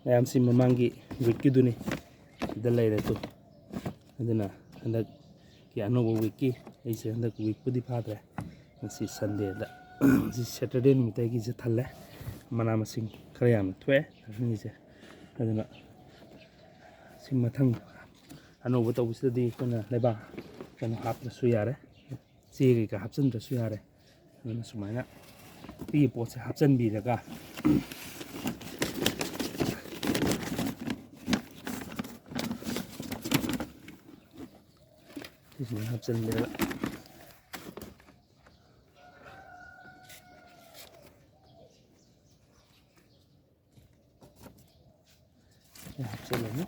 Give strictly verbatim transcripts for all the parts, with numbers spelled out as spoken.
ꯃꯌꯥꯝꯁꯤ ꯃꯃꯥꯡꯒꯤ ꯋꯤꯛꯀꯤꯗꯨꯅꯤ꯫ ꯁꯤꯗ ꯂꯩꯔꯦ ꯇꯨ꯫ ꯑꯗꯨꯅ ꯍꯟꯗꯛꯀꯤ ꯑꯅꯧꯕ ꯋꯤꯛꯀꯤ, ꯑꯩꯁꯦ ꯍꯟꯗꯛ ꯋꯤꯛꯄꯨꯗꯤ ꯐꯥꯗ꯭ꯔꯦ꯫ ꯉꯁꯤ ꯁꯟꯗꯦꯗ, ꯉꯁꯤ ꯁꯦꯇꯔꯗꯦ ꯅꯨꯃꯤꯠꯇꯒꯤꯁꯦ ꯊꯜꯂꯦ꯫ ꯃꯅꯥ ꯃꯁꯤꯡ ꯈꯔ ꯌꯥꯝꯅ ꯊꯣꯛꯑꯦ ꯉꯁꯤꯁꯦ꯫ ꯑꯗꯨꯅ ꯁꯤ ꯃꯊꯪ ꯑꯅꯧꯕ ꯇꯧꯕꯁꯤꯗꯗꯤ ꯑꯩꯈꯣꯏꯅ ꯂꯩꯕꯥꯛ ꯀꯩꯅꯣ ꯍꯥꯞꯇ꯭ꯔꯁꯨ ꯌꯥꯔꯦ, ꯆꯦ ꯀꯩꯀꯥ ꯍꯥꯞꯆꯤꯟꯗ꯭ꯔꯁꯨ ꯌꯥꯔꯦ꯫ ꯑꯗꯨꯅ ꯁꯨꯃꯥꯏꯅ ꯄꯤꯛꯏ ꯄꯣꯠꯁꯦ ꯍꯥꯞꯆꯤꯟꯕꯤꯔꯒ, ꯁꯤ ꯁꯨꯃꯥꯏꯅ ꯍꯥꯞꯆꯤꯟꯕꯤꯔꯒ, ꯍꯥꯞꯆꯤꯜꯂꯅꯤ꯫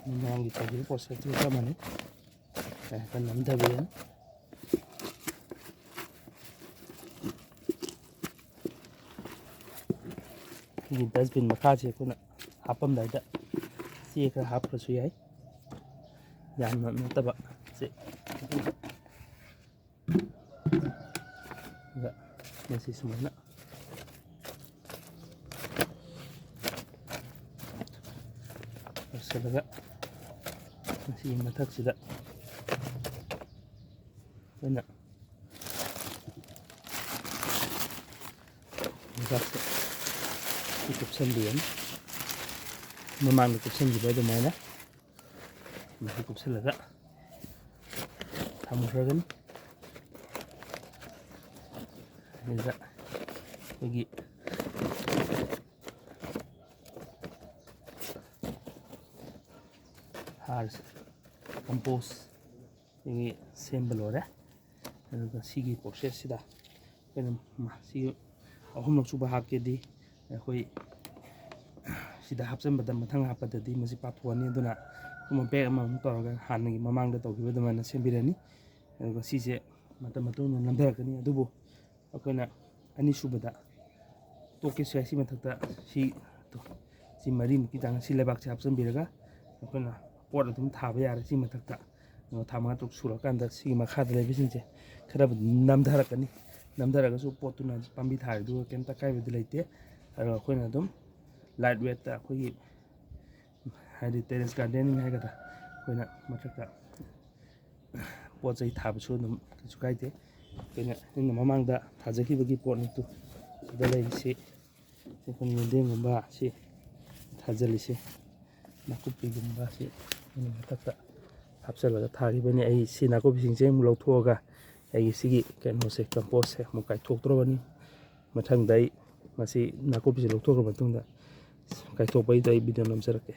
ꯃꯃꯥꯡꯒꯤ ꯇꯧꯈꯤꯕ ꯄ꯭ꯔꯣꯁꯦꯁꯇꯨꯒ ꯆꯞ ꯃꯥꯟꯅꯩ꯫ ꯈꯔ ꯅꯝꯊꯕꯤꯔꯅꯤ꯫ ꯑꯩꯈꯣꯏꯒꯤ ꯗꯁꯕꯤꯟ ꯃꯈꯥꯁꯦ ꯑꯩꯈꯣꯏꯅ ꯍꯥꯞꯄꯝꯗꯥꯏꯗ ꯆꯦ ꯈꯔ ꯍꯥꯞꯈ꯭ꯔꯁꯨ ꯌꯥꯏ, ꯌꯥꯝꯅ ꯅꯠꯇꯕ ꯆꯦ꯫ ꯑꯗꯨꯒ ꯃꯁꯤ ꯁꯨꯃꯥꯏꯅ ꯇꯧꯁꯤꯜꯂꯒ, ꯃꯁꯤꯒꯤ ꯃꯊꯛꯁꯤꯗ ꯑꯩꯈꯣꯏꯅ ꯂꯩꯕꯥꯛꯁꯦ ꯁꯤ ꯀꯨꯞꯁꯟꯕꯤꯔꯅꯤ꯫ ꯃꯃꯥꯡꯗ ꯀꯨꯞꯁꯟꯈꯤꯕ ꯑꯗꯨꯃꯥꯏꯅ ꯃꯁꯤ ꯀꯨꯞꯁꯜꯂꯒ ꯊꯝꯈ꯭ꯔꯒꯅꯤ꯫ ꯑꯗꯨꯗ ꯑꯩꯈꯣꯏꯒꯤ ꯍꯥꯔꯁꯦ, ꯀꯝꯄꯣꯁ ꯑꯩꯈꯣꯏꯒꯤ ꯁꯦꯝꯕ ꯂꯣꯏꯔꯦ꯫ ꯑꯗꯨꯒ ꯁꯤꯒꯤ ꯄ꯭ꯔꯣꯁꯦꯁꯁꯤꯗ ꯑꯩꯈꯣꯏꯅ ꯃ-, ꯁꯤ ꯑꯍꯨꯝꯂꯛ ꯁꯨꯕ ꯍꯥꯞꯀꯦꯗꯤ, ꯑꯩꯈꯣꯏ ꯁꯤꯗ ꯍꯥꯞꯆꯤꯟꯕꯗ, ꯃꯊꯪ ꯍꯥꯞꯄꯗꯗꯤ ꯃꯁꯤ ꯄꯥꯊꯣꯛꯑꯅꯤ꯫ ꯑꯗꯨꯅ ꯑꯗꯨꯝ ꯕꯦꯛ ꯑꯃꯃꯨꯛ ꯇꯧꯔꯒ ꯍꯥꯟꯅꯒꯤ ꯃꯃꯥꯡꯗ ꯇꯧꯈꯤꯕ ꯑꯗꯨꯃꯥꯏꯅ ꯁꯦꯝꯕꯤꯔꯅꯤ꯫ ꯑꯗꯨꯒ ꯁꯤꯁꯦ ꯃꯇꯝ ꯃꯇꯨꯡ ꯏꯟꯅ ꯅꯝꯊꯔꯛꯀꯅꯤ꯫ ꯑꯗꯨꯕꯨ ꯑꯩꯈꯣꯏꯅ ꯑꯅꯤꯁꯨꯕꯗ ꯇꯣꯛꯀꯦꯁꯨ ꯌꯥꯏ꯫ ꯁꯤ ꯃꯊꯛꯇ ꯁꯤ, ꯁꯤ ꯃꯔꯤꯃꯨꯛꯀꯤ ꯆꯥꯡ ꯁꯤ ꯂꯩꯕꯥꯛꯁꯦ ꯍꯥꯞꯆꯤꯟꯕꯤꯔꯒ ꯑꯩꯈꯣꯏꯅ ꯄꯣꯠ ꯑꯗꯨꯝ ꯊꯥꯕ ꯌꯥꯔꯦ꯫ ꯁꯤ ꯃꯊꯛꯇ ꯊꯥ ꯃꯉꯥ ꯇꯔꯨꯛ ꯁꯨꯔꯀꯥꯟꯗ ꯁꯤꯒꯤ ꯃꯈꯥꯗ ꯂꯩꯕꯁꯤꯡꯁꯦ ꯈꯔꯕꯨꯗꯤ ꯅꯝꯊꯔꯛꯀꯅꯤ꯫ ꯅꯝꯊꯔꯒꯁꯨ ꯄꯣꯠꯇꯨꯅ ꯄꯥꯝꯕꯤ ꯊꯥꯔꯤꯗꯨꯒ ꯀꯩꯝꯇ ꯑꯀꯥꯏꯕꯗꯤ ꯂꯩꯇꯦ꯫ ꯑꯗꯨꯒ ꯑꯩꯈꯣꯏꯅ ꯑꯗꯨꯝ ꯂꯥꯏꯠ ꯋꯦꯠꯇ ꯑꯩꯈꯣꯏꯒꯤ, ꯍꯥꯏꯗꯤ ꯇꯦꯔꯦꯁ ꯒꯥꯔꯗꯦꯅꯤꯡ ꯍꯥꯏꯒꯗ꯭ꯔꯥ, ꯑꯩꯈꯣꯏꯅ ꯃꯊꯛꯇ ꯄꯣꯠ ꯆꯩ ꯊꯥꯕꯁꯨ ꯑꯗꯨꯝ ꯀꯩꯁꯨ ꯀꯥꯏꯗꯦ꯫ ꯑꯩꯈꯣꯏꯅ, ꯑꯩꯅ ꯃꯃꯥꯡꯗ ꯊꯥꯖꯈꯤꯕꯒꯤ ꯄꯣꯠꯅꯤꯗꯨ ꯁꯤꯗ ꯂꯩꯔꯤꯁꯤ꯫ ꯑꯩꯈꯣꯏꯅ ꯌꯦꯟꯗꯦꯝꯒꯨꯝꯕ ꯁꯤ ꯊꯥꯖꯤꯜꯂꯤꯁꯦ, ꯅꯥꯀꯨꯞꯄꯤꯒꯨꯝꯕ ꯁꯤ ꯑꯩꯅ ꯃꯊꯛꯇ ꯍꯥꯞꯆꯤꯜꯂꯒ ꯊꯥꯈꯤꯕꯅꯤ꯫ ꯑꯩ ꯁꯤ ꯅꯥꯀꯨꯞꯄꯤꯁꯤꯡꯁꯦ ꯑꯃꯨꯛ ꯂꯧꯊꯣꯛꯑꯒ ꯑꯩꯒꯤ ꯁꯤꯒꯤ ꯀꯩꯅꯣꯁꯦ, ꯀꯝꯄꯣꯁꯁꯦ ꯑꯃꯨꯛ ꯀꯥꯏꯊꯣꯛꯇ꯭ꯔꯕꯅꯤ꯫ ꯃꯊꯪꯗ ꯑꯩ ꯃꯁꯤ ꯅꯥꯀꯨꯞꯄꯤꯁꯦ ꯂꯧꯊꯣꯛꯈ꯭ꯔ ꯃꯇꯨꯡꯗ ꯀꯥꯏꯊꯣꯛꯄꯩꯗ ꯑꯩ ꯚꯤꯗꯤꯑꯣ ꯅꯝꯖꯔꯛꯀꯦ꯫